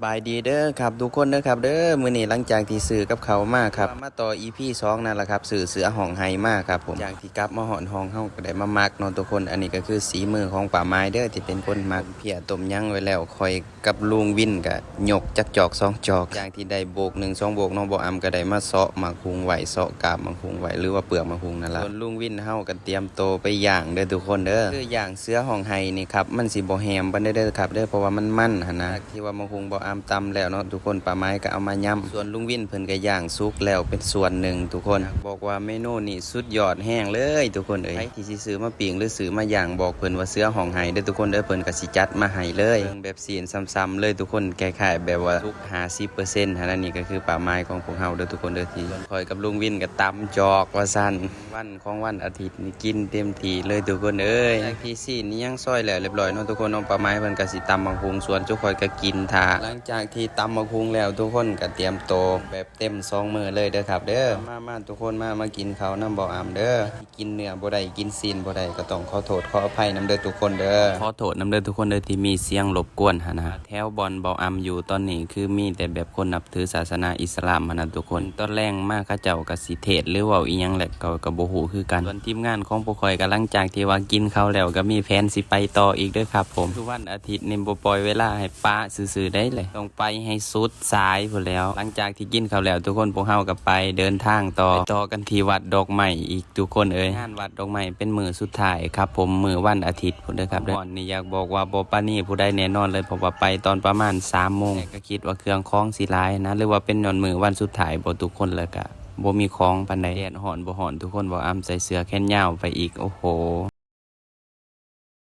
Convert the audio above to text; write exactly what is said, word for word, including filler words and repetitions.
บายดีเด้อครับทุกคนเด้อครับเด้อ มื้อนี้หลังจากที่ซื้อกับข้าวมาครับ มาต่อ อีพี สองนั่นแหละครับ ซื้อเสือฮ้องไห้มาครับผม จากที่กลับมาฮอดห้องเฮาก็ได้มาหมักเนาะทุกคน อันนี้ก็คือสีมือของป้าไม้เด้อที่เป็นคนหมัก เพียต้มหยังไว้แล้ว ค่อยกับลุงวินก็ยกจักจอกสองจอก จากที่ได้โบกหนึ่งสองโบกเนาะ บ่าวอำก็ได้มาเซาะหมากฮุ่งไว้ เซาะกาบหมากฮุ่งไว้ หรือว่าเปลือกหมากฮุ่งนั่นล่ะ ส่วนลุงวินเฮาก็เตรียมโตไปย่างเด้อทุกคนเด้อ คือย่างเสือฮ้องไห้นี่ครับ มันสิบ่แฮมปานใดเด้อครับเด้อ เพราะว่ามันมันหั่นนะ ที่ว่าหมากฮุ่งบ่าวอำตำแล้วเนาะทุกคน ป้าไม้ก็เอามาย้ำ ส่วนลุงวินเพิ่นก็ย่างสุกแล้วเป็นส่วนหนึ่งทุกคน บอกว่าเมนูนี่สุดยอดแฮงเลยทุกคนเอ้ย ใครที่สิซื้อมาปิ้งหรือซื้อมาย่าง บอกเพิ่นว่าเสือฮ้องไห้เด้อทุกคนเด้อ เพิ่นก็สิจัดมาให้เลย เบิ่งแบบสีนซ้ำๆเลยทุกคน คล้ายๆแบบว่าสุกห้าสิบเปอร์เซ็นต์หั่นนะ นี่ก็คือป้าไม้ของพวกเฮาเด้อทุกคนเด้อ ที่ส่วนข้อยกับลุงวินก็ตำจอกว่าซั่น วันของวันอาทิตย์นี่กินเต็มที่เลยทุกคนเอ้ย จากที่สีนนี่ยังซอยแล้วเรียบร้อยเนาะทุกคนเนาะ ป้าไม้เพิ่นก็สิตำหมากฮุ่ง ส่วนจุข้อยก็กินถ่า หลังจากที่ตำหมากฮุ่งแล้วทุกคนก็เตรียมโตแบบเต็มสองมื้อเลยเด้อครับเด้อ มาๆทุกคนมา มากินข้าวนำบ่าวอำเด้อ ที่กินเนื้อบ่ได้กินสีนบ่ได้ก็ต้องขอโทษขออภัยนำเด้อทุกคนเด้อ ขอโทษนำเด้อทุกคนเด้อที่มีเสียงรบกวนหั่นนะ แถวบ่อนบ่าวอำอยู่ตอนนี้คือมีแต่แบบคนนับถือศาสนาอิสลามหั่นนะทุกคน ตอนแลงมาเขาเจ้าก็สิเทศน์หรือเว้าอีหยังแหละ ก็ ก็บ่ฮู้คือกัน ส่วนทีมงานของพวกข้อยก็หลังจากที่ว่ากินข้าวแล้วก็มีแผนสิไปต่ออีกเด้อครับผม คือวันอาทิตย์นี่บ่ปล่อยเวลาให้ปะซื่อๆได้เลย ต้องไปให้สุดสายพู้นแหล้ว หลังจากที่กินข้าวแล้วทุกคน พวกเฮาก็ไปเดินทางต่อ ไปต่อกันที่วัดดอกไม้อีกทุกคนเอ้ย งานวัดดอกไม้เป็นมื้อสุดท้ายครับผม มื้อวันอาทิตย์พู้นเด้อครับเด้อ ฮ้อนนี่อยากบอกว่าบ่ปราณีผู้ใดแน่นอนเลย เพราะว่าไปตอนประมาณสามโมง แต่ก็คิดว่าเครื่องของสิหลายนะ หรือว่าเป็นย้อนมื้อวันสุดท้ายบ่ทุกคน แล้วก็บ่มีของปานใด แดดฮ้อนบ่ฮ้อนทุกคน บ่าวอำใส่เสื้อแขนยาวไปอีก โอ้โห